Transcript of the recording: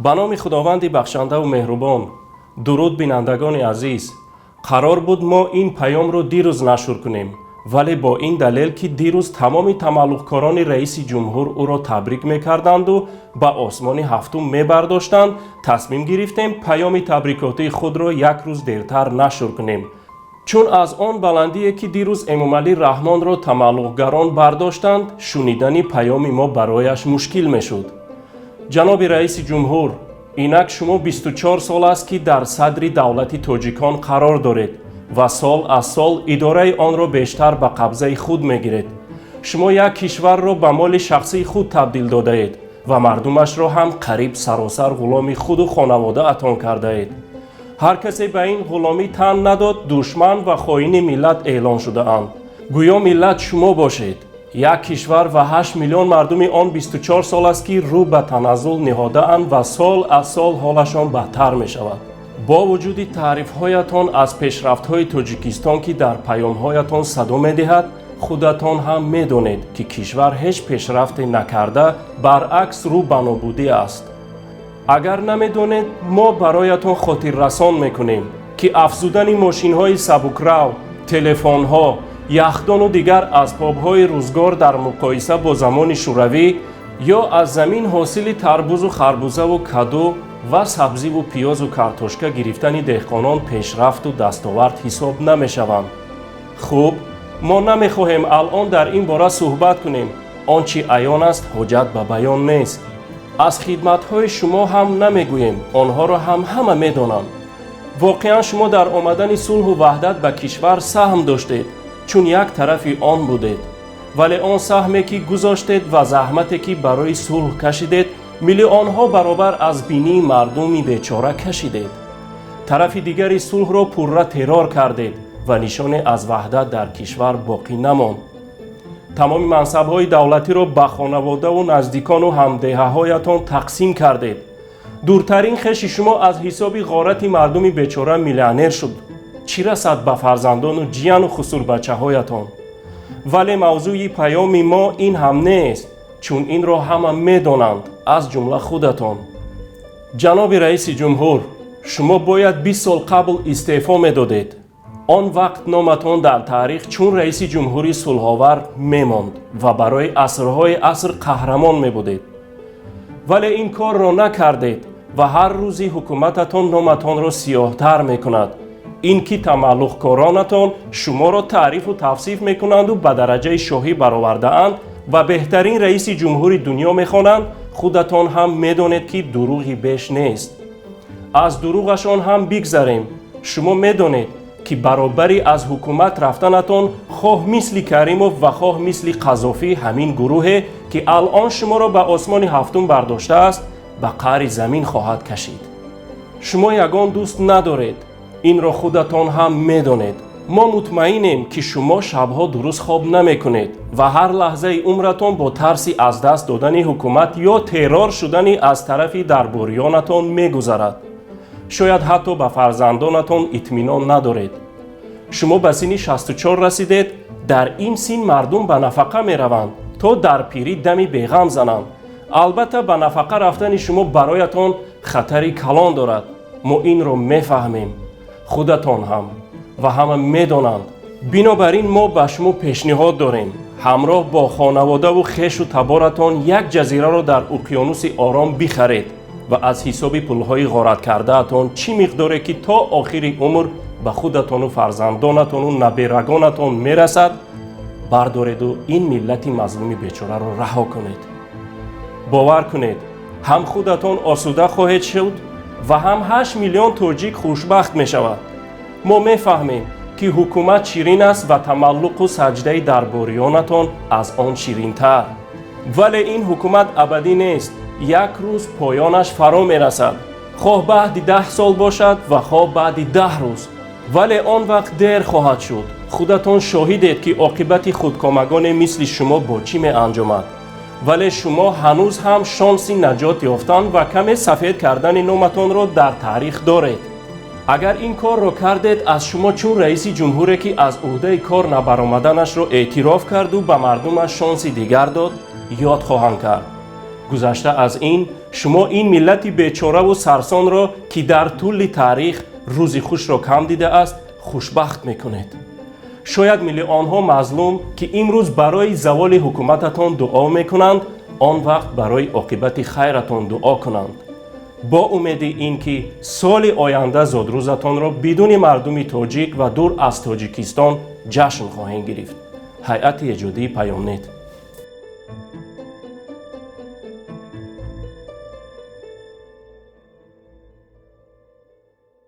Ба номи Худованди бахшандаву меҳрубон. Дуруд, бинандагони азиз. Қарор буд, мо ин паёмро дирӯз нашр кунем, вале бо ин далел, ки дирӯз тамоми тамаллуқкорони раиси ҷумҳур ӯро табрик мекарданду ба осмони ҳафтум мебардоштанд, тасмим гирифтем паёми табрикотии худро як рӯз дертар нашр кунем, чун аз он баландие, ки дирӯз Эмомалӣ Раҳмонро тамаллуқгарон бардоштанд, шунидани паёми мо барояш мушкил мешуд. Ҷаноби раиси ҷумҳур, инак шумо 24 сол аст, ки дар садри давлати тоҷикон қарор доред ва сол аз сол идораи онро бештар ба қабзаи худ мегиред. Шумо як кишварро ба моли шахсии худ табдил додаед ва мардумашро ҳам қариб саросар ғуломи худу хонаводаатон кардаед. Ҳар касе ба ин ғуломӣ тан надод, душман ва хоини миллат эълон шудаанд. Гӯё миллат шумо бошед. Як кишвар ва 8 миллион мардуми он 24 сол аст, ки рӯ ба таназзул ниҳодаанд ва сол аз сол ҳолашон бадтар мешавад. Бо вуҷуди таърифҳоятон аз пешрафтҳои Тоҷикистон, ки дар паёмҳоятон садо медиҳад, худатон ҳам медонед, ки кишвар ҳеҷ пешрафте накарда, баръакс, рӯ ба нобудӣ аст. Агар намедонед, мо бароятон хотиррасон мекунем, ки афзудани мошинҳои сабукрав, телефонҳо, яхдону дигар асбобҳои рӯзгор дар муқоиса бо замони шӯравӣ ё аз замин ҳосили тарбузу харбузаву каду ва сабзиву пиёзу картошка гирифтани деҳқонон пешрафту дастовард ҳисоб намешаванд. Хуб, мо намехоҳем алъон дар ин бора суҳбат кунем. Он чӣ аён аст, ҳоҷат ба баён нест. Аз хидматҳои шумо ҳам намегӯем, онҳоро ҳам ҳама медонанд. Воқеан, шумо дар омадани сулҳу ваҳдат ба кишвар саҳм доштед, чун як тарафи он будед. Вале он саҳме, ки гузоштед, ва заҳмате, ки барои сулҳ кашидед, миллионҳо баробар аз бинии мардуми бечора кашидед. Тарафи дигари сулҳро пурра террор кардед ва нишоне аз ваҳдат дар кишвар боқӣ намонд. Тамоми мансабҳои давлатиро ба хонаводаву наздикону ҳамдеҳаҳоятон тақсим кардед. Дуртарин хеши шумо аз ҳисоби ғорати мардуми бечора миллионер шуд, чӣ расад ба фарзандону ҷияну хусурбачаҳоятон. Вале мавзӯи паёми мо ин ҳам нест, чун инро ҳама медонанд, аз ҷумла худатон. Ҷаноби раиси ҷумҳур, шумо бояд 20 сол қабл истеъфо медодед. Он вақт номатон дар таърих чун раиси ҷумҳури сулҳовар мемонд ва барои асрҳои аср қаҳрамон мебудед. Вале ин корро накардед ва ҳар рӯзи ҳукумататон номатонро сиёҳтар мекунад. Ин ки тамаллуқкоронатон шуморо таърифу тавсиф мекунанду ба дараҷаи шоҳӣ баровардаанд ва беҳтарин раиси ҷумҳури дунё мехонанд, худатон ҳам медонед, ки дурӯғи беш нест. Аз дурӯғашон ҳам бигзарем. Шумо медонед, ки баробари аз ҳукумат рафтанатон, хоҳ мисли Каримов ва хоҳ мисли Қазофӣ, ҳамин гурӯҳе, ки алъон шуморо ба осмони ҳафтум бардоштааст, ба қаъри замин хоҳад кашид. Шумо ягон дӯст надоред, инро худатон ҳам медонед. Мо мутмаинем, ки шумо шабҳо дуруст хоб намекунед ва ҳар лаҳзаи умратон бо тарси аз даст додани ҳукумат ё террор шудани аз тарафи дарбориёнатон мегузарад. Шояд ҳатто ба фарзандонатон итминон надоред. Шумо ба синни 64 расидед. Дар ин син мардум ба нафақа мераванд, то дар пирӣ дами беғам зананд. Албатта, ба нафақа рафтани шумо бароятон хатари калон дорад. Мо инро мефаҳмем, худатон ҳам ва ҳама медонанд. Бинобар ин мо ба шумо пешниҳод дорем: ҳамроҳ бо хонаводаву хешу таборатон як ҷазираро дар уқёнуси Ором бихаред ва аз ҳисоби пулҳои ғораткардаатон чӣ миқдоре ки то охири умр ба худатону фарзандонатону наберагонатон мерасад, бардореду ин миллати мазлуми бечораро раҳо кунед. Бовар кунед, ҳам худатон осуда хоҳед шуд ва ҳам 8 миллион тоҷик хушбахт мешавад. Мо мефаҳмем, ки ҳукумат ширин аст ва тамаллуқу саҷдаи дарбориёнатон аз он ширинтар, вале ин ҳукумат абадӣ нест. Як рӯз поёнаш фаро мерасад, хоҳ баъди 10 сол бошад ва хоҳ баъди 10 рӯз, вале он вақт дер хоҳад шуд. Худатон шоҳидед, ки оқибати худкомагоне мисли шумо бо чӣ меанҷомад. Вале шумо ҳанӯз ҳам шонси наҷот ёфтан ва каме сафед кардани номатонро дар таърих доред. Агар ин корро кардед, аз шумо чун раиси ҷумҳуре, ки аз ӯҳдаи кор набаромаданашро эътироф карду ба мардумаш шонси дигар дод, ёд хоҳанд кард. Гузашта аз ин, шумо ин миллати бечораву сарсонро, ки дар тӯли таърих рӯзи хушро кам дидааст, хушбахт мекунед. Шояд миллионҳо мазлум, ки имрӯз барои заволи ҳукумататон дуо мекунанд, он вақт барои оқибати хайратон дуо кунанд. Бо умеди ин ки соли оянда зодрӯзатонро бидуни мардуми тоҷик ва дур аз Тоҷикистон ҷашн хоҳем гирифт. Ҳайати эҷодии Паёмнет.